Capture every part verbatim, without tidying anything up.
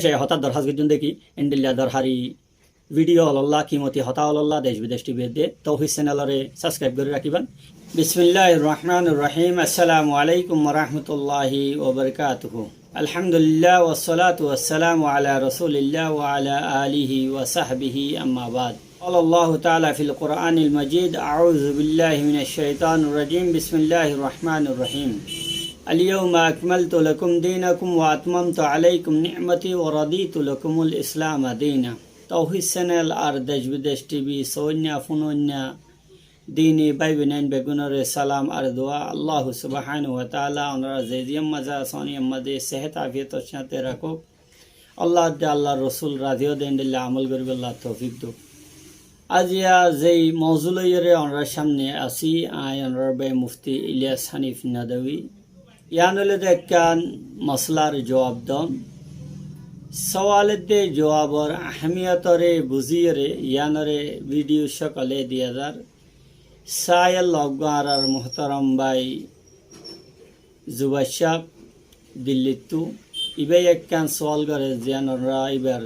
Cé hotá dorhás goijjón dé ki, endilla dorhari video ólolla, kimoti hotá ólolla, Dec Bidec T V edde Touhid channel ore subscribe gorí rakíban. بسم الله الرحمن الرحيم. السلام عليكم ورحمة الله وبركاته. الحمد لله والصلاة والسلام على رسول الله وعلى آله وصحبه، أما بعد. قال الله تعالى في القرآن المجيد: أعوذ بالله من الشيطان الرجيم. بسم الله الرحمن الرحيم. اليوم أكملت لكم دينكم وأتممت عليكم نعمتي ورضيت لكم الإسلام دينا. Touhid channel ar Dec Bidec T V sóinna, fúnoinna, dini bái boinain beggúnore salam ar dua. Allahu subhanahu wa taala onorá ze ziyán mazé asón, yían mazé sehet afiyotor sáñte rakók. Allah de Allahr Rosul razi ó de endilla amol goríbolla toufik douk. Aziya zei mouzu loiyóre onorár sámne así, añí onorár bái mufti Ilyas Hanif Nadwi. Yían óilde ekkán mosolar juab don. Sóal edde juabor ahémiyotore buzíyóre yíanore video sókole diya zar. Sáyel logguá añárar muhtaram bái Zubair sáb Dillittu, ibáye ekkán sóal goré, ziyán onorá ibár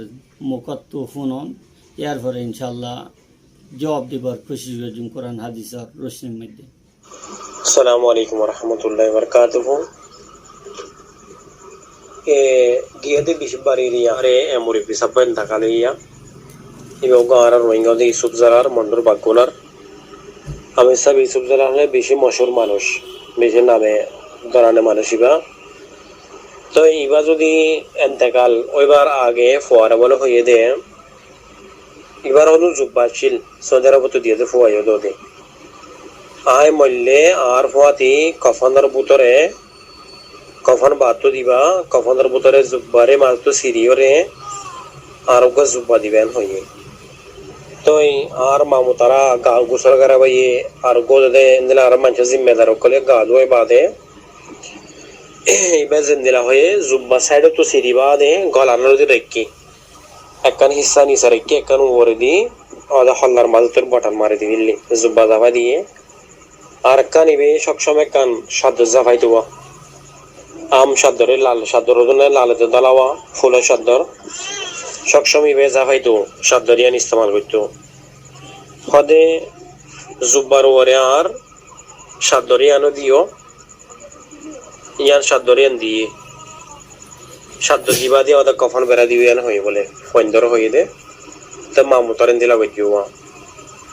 mukóttu fúnon, yárfore incálla juab dibar kucíc goijjum Kuran hádisor rucnir moidde. Assalamu alaikum warahmatullahi wabarakatuhu. E, giyé de bicí bari eriya, are e murubbi sáb intekal óiya. Ibá uggwá añárar Rohingya de Yusuf Zarar, Mondur Baggunar. Amir sáb Yusuf Zarar óilde bicí mochúr manúic, bicí name dorane manúic ibá. Toi ibá zodi intekal óibar age fuare bóle hoiyé de, ibár hodún zubba accíl, Saudi Arobottu diyé de fua iyó de. Añí moille añár fuáti kofonor bútore, kofon baáttu diba, kofonor bútore zubbare mazóttu siriyóre añár uggwá zubba diba en hoiyé. Toi añár mamu tará ga gusól goráiye, ar uggwá de endilla añár maincór zimmadar ókkole ga duwai baade, ibá zendilla hoiyé, zubba saidottu siri baade golar lóti raikké. Ekkán hissá nise raikké, ekkán uore di, óde hollar mazóttu bothon mari di félaiye, zubba zafai diyé. Ar ekkán ibáye sób somoi ekkán caddor zafai diyé. Am caddor, lal caddor, ódune lal de dóla, fulor caddor. Sób somoi ibáye zafai diyé, caddor yían istemal goittó. Hóde zubbar uore añár caddor yían ó diyó, yían caddor yían diyé. Caddor diba diyé, óde kofon bera diyó, yían hoiyé bóle, fuaindor hoiyé de. Te mamu tará endilla goijjé.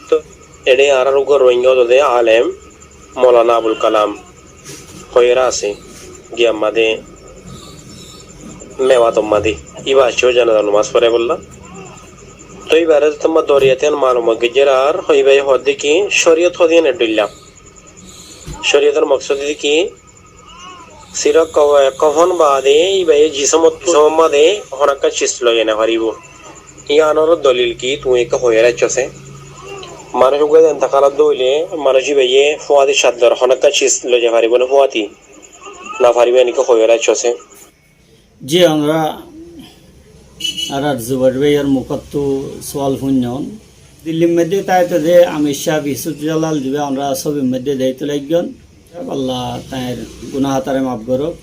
Toi eçé añárar uggwá Rohingya ódode alem Moulana Abul Kalam hoiyóre asé, giyé ammá de Mewator mazé, ibá aiccé janazar nomaz foráibolla. Toi ibáre zodi ammá doriya tán malum goijjé ar, ibáye hoódde ki, córiyot hodún eddoilla. Córiyotor moksód de ki, sirok ko-, kofon baade ibáye jisomot, jisomor mazé honó ekkán ciz loi no faribó. Yíanor dolil ki, tuñí ekká hoiyóre aiccó sé. Manúic uggwá de intekal óile, manúic ibáye fuáti caddor honó ekkán ciz loi zai faribó né fuáti? No faribó, yían ekká hoiyóre aiccó sé. Ji, onorá añárar Zubair báiyor mukóttu sual fúinnon. Dillir moidde táite de Amir sáb Yusuf Jalal zibá onorá sóbir moidde deiktóu laiggón. Allah tañr guná hátaré maf gorók,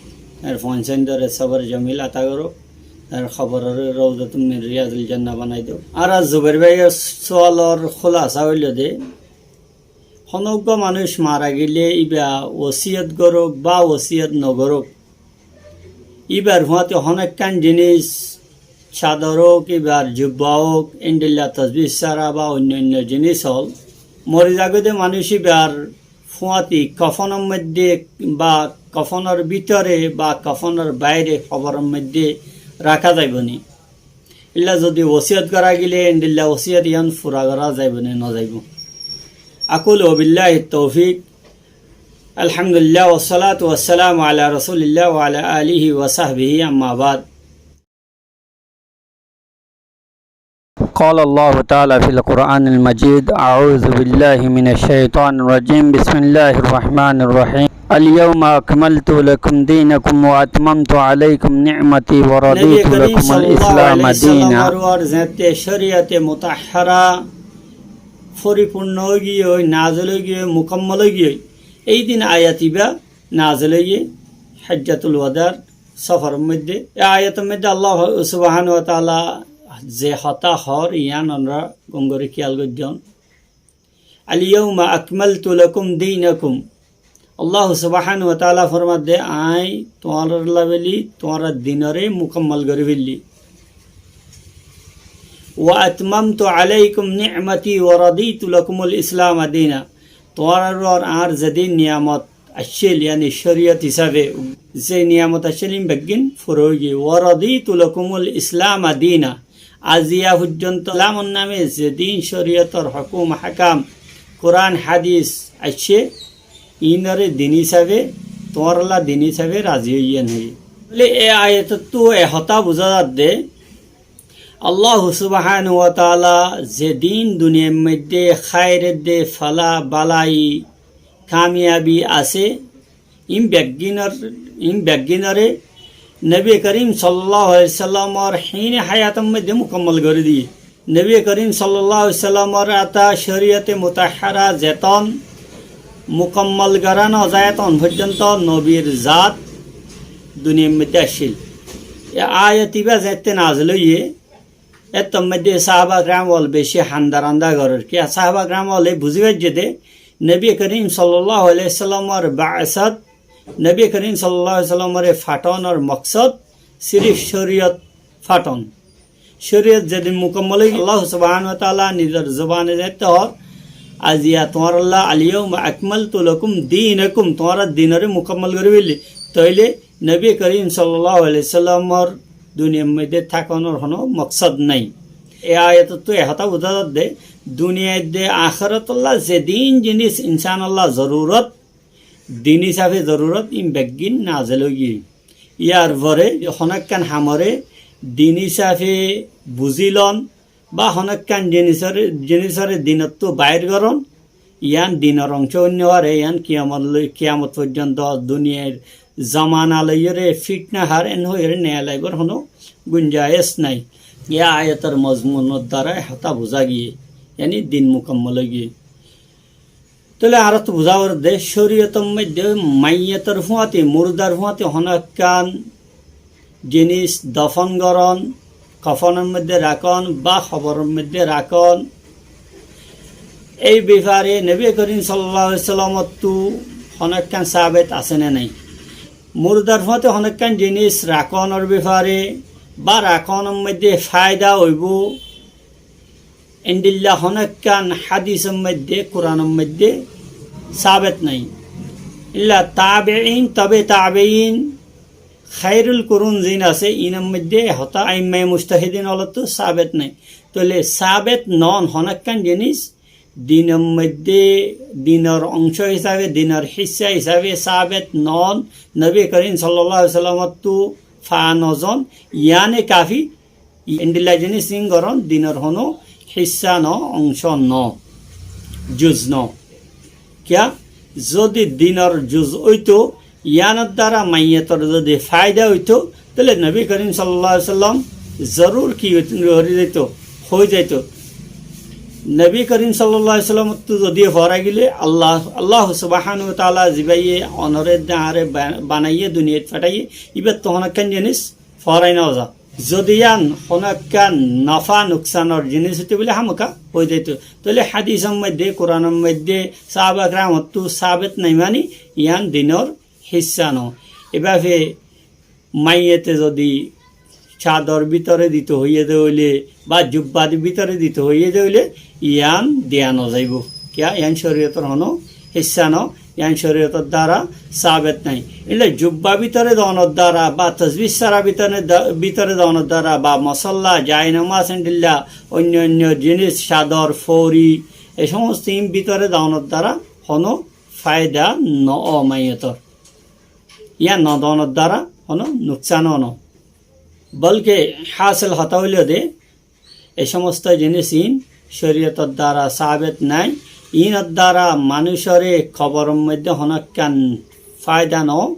tañr fuain sáindoré sobor jamil ata gorók, tañr kobororé rauzatum min riyazil jannah banai douk. Añárar Zubair báiyor sualor kúlasa óilde, honó uggwá manúic mara gelé ibá wosiyot gorók ba wosiyot no gorók, ibár fuáti honó ekkán jinis, cador ók, ibár zubba ók, endilla tosbih sára ba oinno oinno jinis ól, mori zagói de manúic ibár fuáti kofonor moidde ba kofonor bútore ba kofonor baire koboror moidde raká zaibó né? Illa zodi wosiyot gorá gelé endilla wosiyot yían fura gorá zaibó né no zaibó? أقول وبالله التوفيق. الحمد لله والصلاة والسلام على رسول الله وعلى آله وصحبه، أما بعد. قال الله تعالى في القرآن المجيد: أعوذ بالله من الشيطان الرجيم. بسم الله الرحمن الرحيم. اليوم أكملت لكم دينكم وأتممت عليكم نعمتي ورضيت لكم الإسلام دينا. Nobi Karim sallallahu alaihi wasallam or uore zeéñtte córiyote mutahhara foripurno ói giyói, nazil ói giyói, mukammol ói giyói, ei din ayat ibá nazil óiye, Hajjatul Wadar Sóforor moiddé. E ayator moiddé Allah subhanahu wa taala ze hotá hoór, yián onora gom gorí kiyal goijjón. اليوم أكملت لكم دينكم. Allah subhanahu wa taala formadde, añí tuáñralla bóli tuáñrar dinoré mukammal gorí félli. وأتممت عليكم نعمتي ورضيت لكم الإسلام دينا. Tuáñrar uore añár zedún niyamot accíl, yáni córiyot hísafe ze niyamot accíl, ín beggín fura óigiye. ورضيت لكم الإسلام دينا. Aziya foijjonto Islamor name zedún córiyotor hókum hákam, Kuran hádis aiccé, iínoré din hísafe, tuáñralla din hísafe razi óiyi. Tóile e ayatottú e hotá buzá zadde, Allah subhanahu wa taala zedún duniyair moiddé háir edde, fala, balai, kamiyabi asé, ín beggínor, ín beggínoré Nobi Korim sallallahu alaihi wasallamor híine hayator moiddé mukammal gorí diyé. Nobi Korim sallallahu alaihi wasallamor ata córiyote mutahhara zeton mukammal gorá no zay, eton foijjonto nobir zat duniyair moiddé accíl. E ayat ibá zeéñtte nazil óiye, ettór moiddé sáhaba keram ol beci handa randa gorér. Kiyá sáhaba keram ol e buzí faijjé dé, Nobi Korim sallallahu alaihi wasallamor baasot, Nobi Korim sallallahu alaihi wasallamoré fathonor moksod sirif córiyot fathon. Córiyot zedún mukammal óigiye, Allah subhanahu wa taala nizor zubane zeéñtte hoór, aziya tuáñralla, اليوم أكملت لكم دينكم, tuáñrar dinoré mukammal gorí félli. Tóile Nobi Korim sallallahu alaihi wasallamor duniyair moiddé tákonor hono moksod nái. E ayatottú e hotá buzá zadde, duniyair edde ahérotolla zedún jinis insanolla zorurot, din hísafe zorurot, ín beggín nazil óigiye. Yar fore honókkan hamoré din hísafe buzí lon, ba honókkan jinisoré, jinisoré dinottú bair gorón, yián dinor ongcó óinno fare, yián kiyamot loi, kiyamot foijjonto duniyair zomana loiyóre fitna hár en hoiyóre neelaibor hono gunjayes nái. E ayator mozmunor dara e hotá buzá giyé, yáni din mukammal óigiye. Tóile añárattú buzá foredde, córiyotor moiddé maiyotor fúañti, murdar fúañti honókkan jinis dofon gorón, kofonor moiddé rakón ba hoboror moiddé rakón, ei befare Nobi Korim sallallahu alaihi wasallamottú honókkan sabet asé né nái? Murdar fúañti honókkan jinis rakónor befare ba rakónor moiddé faida óibo, endilla honókkan hadisor moiddé, Kuranor moiddé sabet nái. Illa tabein, tobe tabein, khairul kurun zin asé, inor moiddé e hotá aimmaye mujtahidin olottú sabet nái. Tóile sabet noón honókkan jinis dinor moiddé, dinor ongcó hísafe, dinor hissa hísafe sabet noón, Nobi Korim sallallahu alaihi wasallamottú faa nozon, yiáne kafi. Endilla jinis ín gorón dinor hono hissa no, ongcó no, juz no. Kiyá? Zodi dinor juz óito, yiánor dara maiyotor zodi faida óito, tóile Nobi Korim sallallahu alaihi wasallam zorur ki óit-, gorí zaito, hoi zaito. Nobi Korim sallallahu alaihi wasallamottú zodi forai gile Allah, Allah subhanahu wa taala zibáye onoré edde añáre ba-, banaiyé, duniyait fathaiyé, ibáttu honókkan jinis forai no za. Zodi yián honókkan nofa nuksanor jinis óito buli hámaka hoi zaito. Tóile hadisor moiddé, Kuranor moiddé, sáhaba keramottú sabet nái mani yián dinor hissa no. Ebafe maiyote zodi cador bútore dito hoiyé dé óile ba jubbar bútore dito hoiyé dé óile, yián diya no zaibo. Kiyá? Yián córiyotor hono hissa no, yián córiyotor dara sabet nái. Endilla jubba bútore donor dara ba tosbih sára bútore da-, bútore donor dara ba mosolla, jainomaz, endilla oinno oinno jinis, cador, fori, e somosto ín bútore donor dara hono faida no ó maiyotor. Yián no donor dara hono nuksan ó no. Bolke hásil hotá óilo dé, e somosto jinis ín córiyotor dara sabet nái, ínor dara manúicoré koboror moiddé honókkan faida no,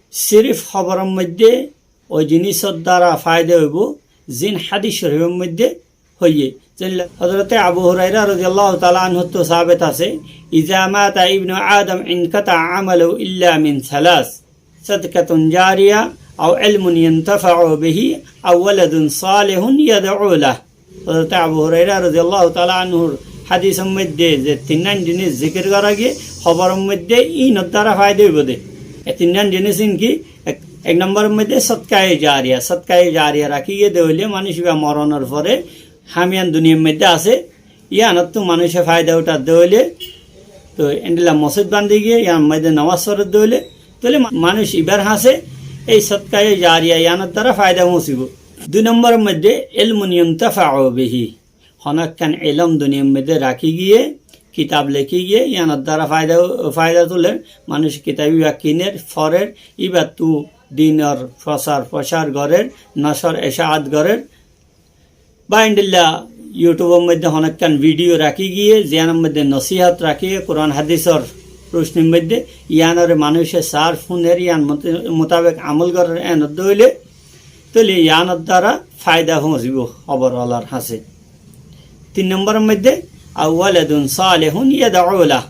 sirif koboror moiddé ói jinisor dara faida óibo, zin hadis corifor moiddé hoiyé. Zilla Hozorote Abu Huraira rodiyallahu taala anhuttú sabet asé, إذا مات ابن آدم انقطع عمله إلا من ثلاث، صدقة جارية أو علم ينتفع به أو ولد صالح يدعو له. Hozrot Abu Huraira rodiyallahu taala anhur hadisor moidde ze tinnán jinis zikir gorá giyé, hoboror moidde inor dara faida óibo de. E tinnán jinis in ki? Ek, ek nomboror moidde sodkaye jariya, sodkaye jariya rakí giyé de óile manúic iba moronor fore ham iyan duniyar moidde asé, iyanottu manúice faida uthá de óile, to endilla mosjid bandi giyé, iyan moidde nomaz forer de óile, tóile ma-, manúic ibar hañsé ei sodkaye jariya iyanor dara faida foóñsibo. Dui nomboror moidde ilmun yuntafa'u bihi, honó ekkán ilom duniyar moidde rakí giyé, kitab lekí giyé, iyanor dara faida, faida tuler, manúic kitab iba kiner, forer, ibattu dinor fosar fosar gorer, noshor eshaat gorer, ba endilla YouTube or moidde honó ekkán video rakí giyé, ziyanor moidde nosihot rakí giyé, Kuran hadisor rucnir moidde, iyanore manúice sar, funer, iyan mot-, mutabek amol gorer, enodde óile, tóile iyanor dara faida foóñsibo hobor olar hañsé. Tin nomboror moidde, أو ولد صالح يدعو له,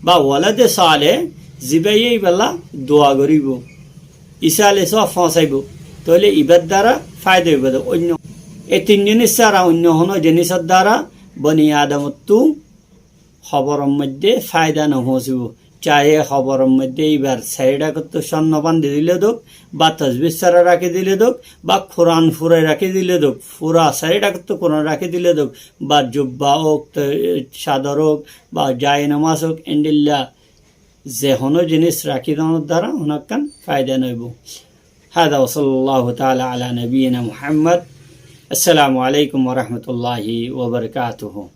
ba walade saleh, zibaye iballa dua goríbo. Isale sóob foóñsaibo, tóile ibar dara faida óibo de. Oinno, e tin jinis sára oinno honó jinisor dara boni adamottu hoboror moidde faida nofoóñsibo. Cahe hoboror moidde ibar sairó dhakkottu cónno bandi dile dók, ba tosbih sára rakí dile dók, ba Kuran furai rakí dile dók, fura sairó dhakkottu Kuran rakí dile dók, ba jubba ók, to-, cador ók, ba jai nomaz ók, endilla ze honó jinis rakí donor dara honó ekkán faida noóibo. هذا وصلى الله تعالى على نبينا محمد. السلام عليكم ورحمة الله وبركاته.